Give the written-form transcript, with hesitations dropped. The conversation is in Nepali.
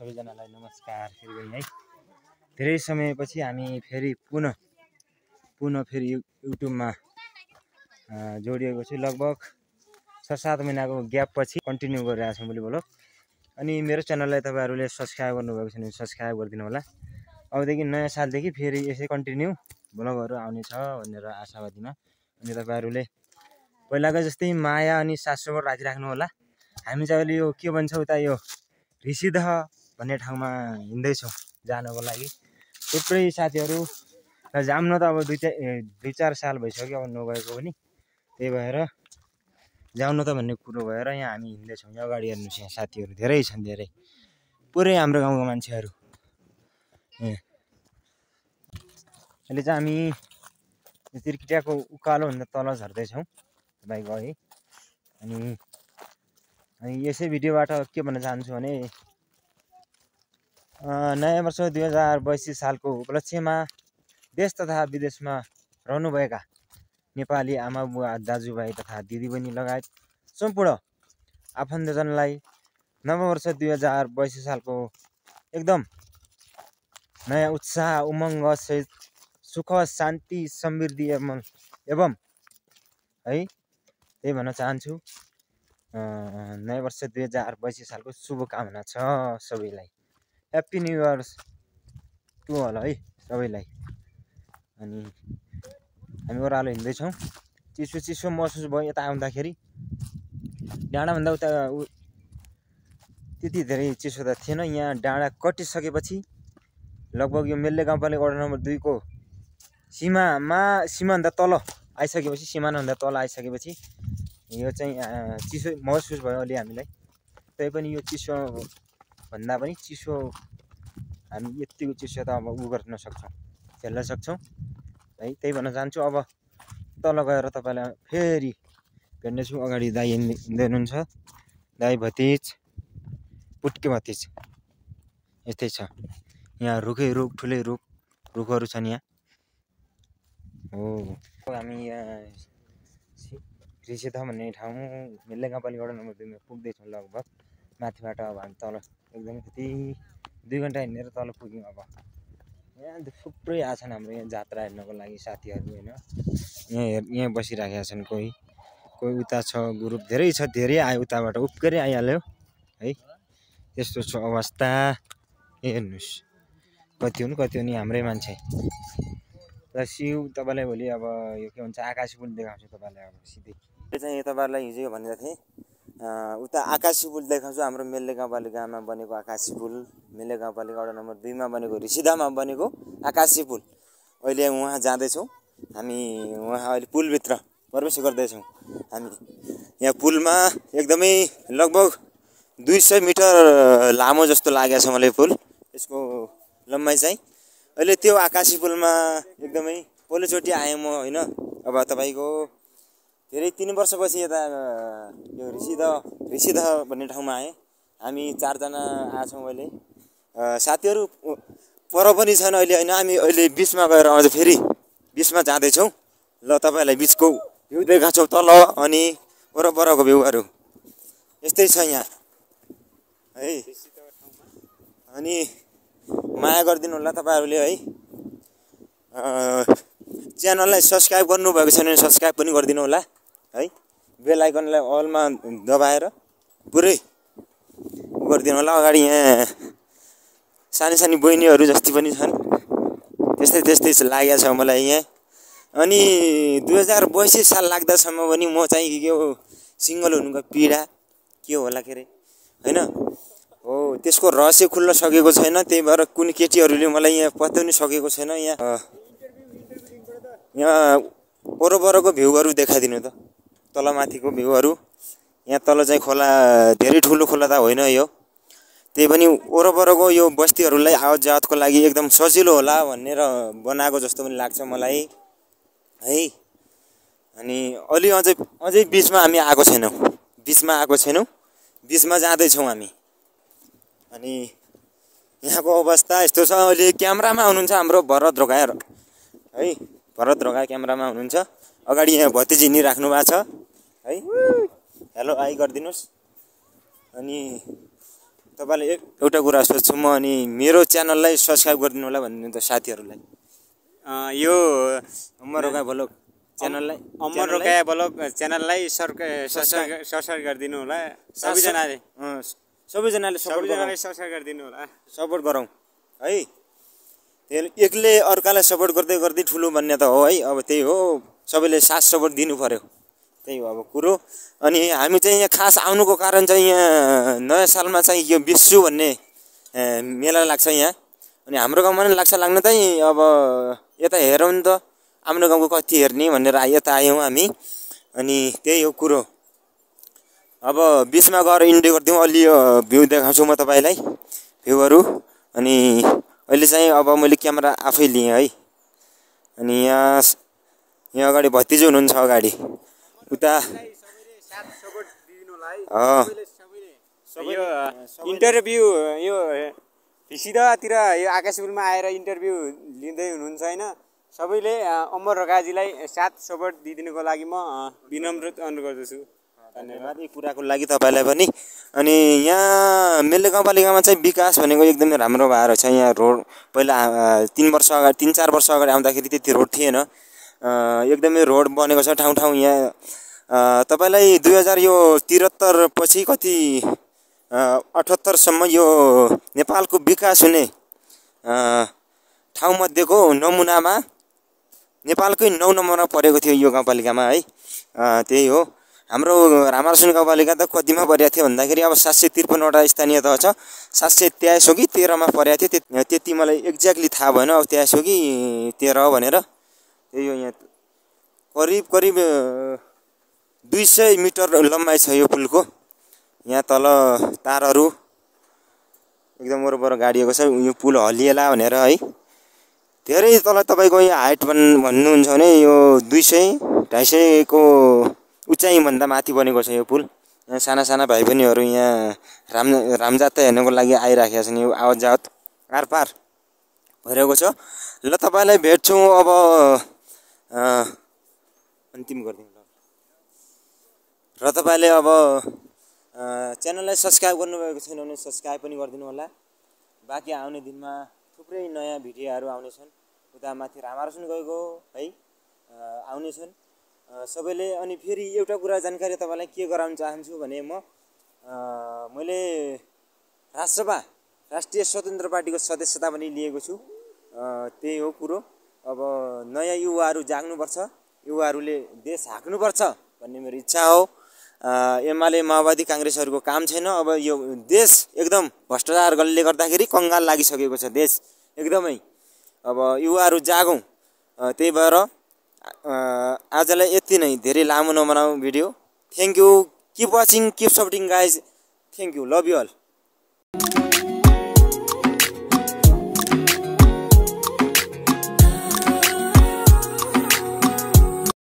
सबैजनालाई नमस्कार फेरि पनि है। धेरै समयपछि हामी फेरि पुनः फेरि युट्युबमा जोडिएको छु। लगभग 6-7 महिनाको ग्याप पछि कन्टिन्यू गरिरहेको छु मैले ब्लग। अनि मेरो च्यानललाई तपाईहरुले सब्स्क्राइब गर्नुभएको छैन भने सब्स्क्राइब गरिदिनु होला। अबदेखि नयाँ सालदेखि फेरि यसै कन्टिन्यू ब्लगहरु आउनेछ भनेर आशावादीमा। अनि तपाईहरुले पहिलाको जस्तै माया अनि साथ सपोर्ट राखिराख्नु होला। हामी चाहिँ अहिले यो के भन्छ उता यो ऋषिदह भन्ने ठाउँमा हिँड्दैछौँ जानको लागि। थुप्रै साथीहरु जाम्न त अब 2-4 साल भइसक्यो अब नगएको पनि। त्यही भएर जाउन त भन्ने कुरो भएर यहाँ हामी हिँड्दैछौँ। यहाँ अगाडि हेर्नुस्, यहाँ साथीहरु धेरै छन्, धेरै पुरै हाम्रो गाउँको मान्छेहरु। अहिले चाहिँ हामी त्रिकिटाको उकालो भन्दा तल झर्दैछौँ तपाईको है। अनि यसै भिडियोबाट के भन्न चाहन्छु भने नयाँ वर्ष 2082 सालको उपलक्ष्यमा देश तथा विदेशमा रहनुभएका नेपाली आमा बुवा दाजुभाइ तथा दिदीबहिनी लगायत सम्पूर्ण आफन्तजनलाई नववर्ष 2082 सालको एकदम नयाँ उत्साह उमङ्ग सहित सुख शान्ति समृद्धि एवं है त्यही भन्न चाहन्छु। नयाँ वर्ष 2082 सालको शुभकामना छ सबैलाई। Happy new year to all है सबैलाई। अनि हामी ओह्रालो हिँड्दैछौँ। चिसो महसुस भयो यता आउँदाखेरि। डाँडाभन्दा उता त्यति धेरै चिसो त थिएन। यहाँ डाँडा कटिसकेपछि लगभग यो मेल्ले गाउँपालिका वडा नम्बर 2 को सीमाभन्दा तल आइसकेपछि, सिमानाभन्दा तल आइसकेपछि यो चाहिँ चिसो महसुस भयो अलि हामीलाई। तै पनि यो चिसो भन्दा पनि चिसो हामी यतिको चिसो त अब उ गर्न सक्छौँ, झेल्न सक्छौँ है। त्यही भन्न चाहन्छु। अब तल गएर तपाईलाई फेरि भेट्नेछु। अगाडि दाइ हिँड्दै हुनुहुन्छ, दाइ भतिज पुट्के भतिज यस्तै छ। यहाँ रुखै रुख, ठुलै रुखहरू छन् यहाँ। हो हामी यहाँ ऋषिदह भन्ने ठाउँ मेल्ले गाउँपालिका वडा नम्बर 2 मा पुग्दैछौँ लगभग। माथिबाट अब हामी तल एकदम कति 2 घन्टा हिँडेर तल पुग्यौँ। अब यहाँ थुप्रै आछन् हाम्रो यहाँ जात्रा हेर्नको लागि साथीहरू हैन। यहाँ बसिराखेका छन्। कोही उता छ ग्रुप, धेरै छ, धेरै आयो उताबाट उक्करै आइहाल्यो है। त्यस्तो छ अवस्था। हेर्नुस् कति हुन् हाम्रै मान्छे। सिउ तपाईलाई भोलि अब यो के भन्छ आकाशी पुल देखाउँछु तपाईलाई। अब सिधै यो चाहिँ तपाईहरुलाई हिजो यो भनेको थिएँ उता आकाशी पुल देखाउँछु। हाम्रो मेल्ले गाउँपालिकामा बनेको आकाशी पुल, मेल्ले गाउँपालिका वडा नम्बर 2 मा बनेको ऋषिदहमा बनेको आकाशी पुल। अहिले उहाँ जाँदैछौँ हामी। उहाँ अहिले पुलभित्र प्रवेश गर्दैछौँ हामी। यहाँ पुलमा एकदमै लगभग 200 मिटर लामो जस्तो लागेको छ मलाई पुल। यसको लम्बाइ चाहिँ अहिले त्यो आकाशी पुलमा एकदमै पहिलोचोटि आएँ म हैन। अब तपाईको धेरै 3 वर्षपछि यता यो ऋषिदह भन्ने ठाउँमा आएँ। हामी 4 जना आछौँ अहिले। साथीहरू पर पनि छन् अहिले हैन। हामी अहिले बीचमा गएर अझ फेरि बीचमा जाँदैछौँ। ल तपाईलाई बीचको भ्यू देखाउँछौँ तल अनि वरपरको भ्यूहरू यस्तै छ यहाँ है। अनि माया गरिदिनु होला तपाईहरुले है। च्यानललाई सब्स्क्राइब गर्नुभएको छैन भने सब्स्क्राइब पनि गरिदिनु होला है। बेल आइकनलाई अलमा दबाएर पुरै गरिदिनु होला। अगाडि यहाँ सानी बहिनीहरू जस्ती पनि छन्। त्यस्तै लागेको छ मलाई यहाँ। अनि 2082 साल लाग्दासम्म पनि म चाहिँ के हो सिंगल हुनुको पीडा के होला के रे हैन। हो त्यसको रहस्य खुल्न सकेको छैन। त्यही भएर कुनै केटीहरूले मलाई यहाँ पत्याउन सकेको छैन। यहाँ वरपरको भ्यूहरू देखाइदिनु त, तलमाथिको भ्यूहरू। यहाँ तल चाहिँ खोला, धेरै ठुलो खोला त होइन यो। त्यही पनि वरपरको यो बस्तीहरूलाई आवत जावतको लागि एकदम सजिलो होला भनेर बनाएको जस्तो पनि लाग्छ मलाई है। अनि अलि अझै बीचमा हामी आएको छैनौँ, बीचमा जाँदैछौँ हामी। अनि यहाँको अवस्था यस्तो छ। अहिले क्यामेरामा हुनुहुन्छ हाम्रो भरत ढोकायर है। भरत ढोका क्यामेरामा हुनुहुन्छ। अगाडि यहाँ भतिजी हिँडिराख्नु भएको छ है। हेलो हाई गरिदिनुहोस्। अनि तपाईँले एउटा कुरा सोध्छु म, अनि मेरो च्यानललाई सब्सक्राइब गरिदिनु होला भन्नु त साथीहरूलाई। यो अमर रोका ब्लग च्यानललाई अमर रोका ब्लग च्यानललाई सब्सक्राइब गरिदिनु होला सबैजनाले। सबैजनाले सब्सक्राइब गरिदिनु होला, सपोर्ट गरौँ है। एक्लै अर्कालाई सपोर्ट गर्दै गर्दै ठुलो भन्ने त हो है। अब त्यही हो, सबैले साथ सपोर्ट दिनु पर्यो, त्यही हो अब कुरो। अनि हामी चाहिँ यहाँ खास आउनुको कारण चाहिँ यहाँ नयाँ सालमा चाहिँ यो बिस्सु भन्ने मेला लाग्छ यहाँ। अनि हाम्रो गाउँमा पनि लाग्छ लाग्न चाहिँ। अब यता हेरौँ नि त आफ्नो गाउँको कति हेर्ने भनेर यता आयौँ हामी। अनि त्यही हो कुरो। अब बिचमा गएर इन्डियो गरिदिउँ, अलि भ्यू देखाउँछु म तपाईँलाई, भ्यूहरू। अनि अहिले चाहिँ अब मैले क्यामेरा आफै लिएँ है। अनि यहाँ अगाडि भतिजो हुनुहुन्छ, अगाडि उता इन्टरभ्यू यो सिधातिर यो आकाशपुरमा आएर इन्टरभ्यू लिँदै हुनुहुन्छ होइन। सबैले अमर रोकाजीलाई साथ सपोर्ट दिइदिनुको लागि म विनम्र अनुरोध गर्दछु। धन्यवाद यी कुराको लागि तपाईँलाई पनि। अनि यहाँ मेले गाउँपालिकामा चाहिँ विकास भनेको एकदमै राम्रो भएर छ। यहाँ रोड पहिला 3-4 वर्ष अगाडि आउँदाखेरि त्यति रोड थिएन, एकदमै रोड बनेको छ ठाउँ ठाउँ। यहाँ तपाईँलाई 2073 पछि कति 78सम्म यो नेपालको विकास हुने ठाउँमध्येको नमुनामा नेपालकै 9 नम्बरमा परेको थियो यो गाउँपालिकामा है। त्यही हो। हाम्रो रामार्सन गाउँपालिका त कतिमा परेको थियो भन्दाखेरि अब 753वटा स्थानीय तह छ, 723 हो कि 13मा परेको थियो। त्यति मलाई एक्ज्याक्टली थाहा भएन, अब 23 हो कि 13 हो भनेर। त्यही हो। यहाँ करिब 200 मिटर लम्बाइ छ यो पुलको। यहाँ तल तारहरू एकदम वरपर गाडिएको छ। यो पुल हलिएला भनेर है। धेरै तल तपाईँको यहाँ हाइट भन्नुहुन्छ भने यो 200-250 को उचाइभन्दा माथि बनेको छ यो पुल। यहाँ साना साना भाइ बहिनीहरू यहाँ रामजात्रा हेर्नको लागि आइराखेका छन्। यो आवत जावत आरपार भइरहेको छ। ल तपाईँलाई भेट्छौँ अब अन्तिम गरिदिउँ ल। र तपाईँले अब च्यानललाई सब्सक्राइब गर्नुभएको छैन भने सब्सक्राइब पनि गरिदिनु होला। बाँकी आउने दिनमा थुप्रै नयाँ भिडियोहरू आउनेछन्। उता माथि रामार्सन गएको है आउनेछन् सबैले। अनि फेरि एउटा कुरा जानकारी तपाईँलाई के गराउन चाहन्छु भने मैले राष्ट्रिय स्वतन्त्र पार्टीको सदस्यता पनि लिएको छु। त्यही हो कुरो। अब नयाँ युवाहरू जाग्नुपर्छ, युवाहरूले देश हाँक्नुपर्छ भन्ने मेरो इच्छा हो। एमाले माओवादी काङ्ग्रेसहरूको काम छैन। अब यो देश एकदम भ्रष्टाचारले गर्दाखेरि कङ्गाल लागिसकेको छ देश एकदमै। अब युवाहरू जागौँ। त्यही भएर आजलाई यति नै, धेरै लामो नबनाऊ video. Thank you, keep watching, keep supporting guys. Thank you, love you all.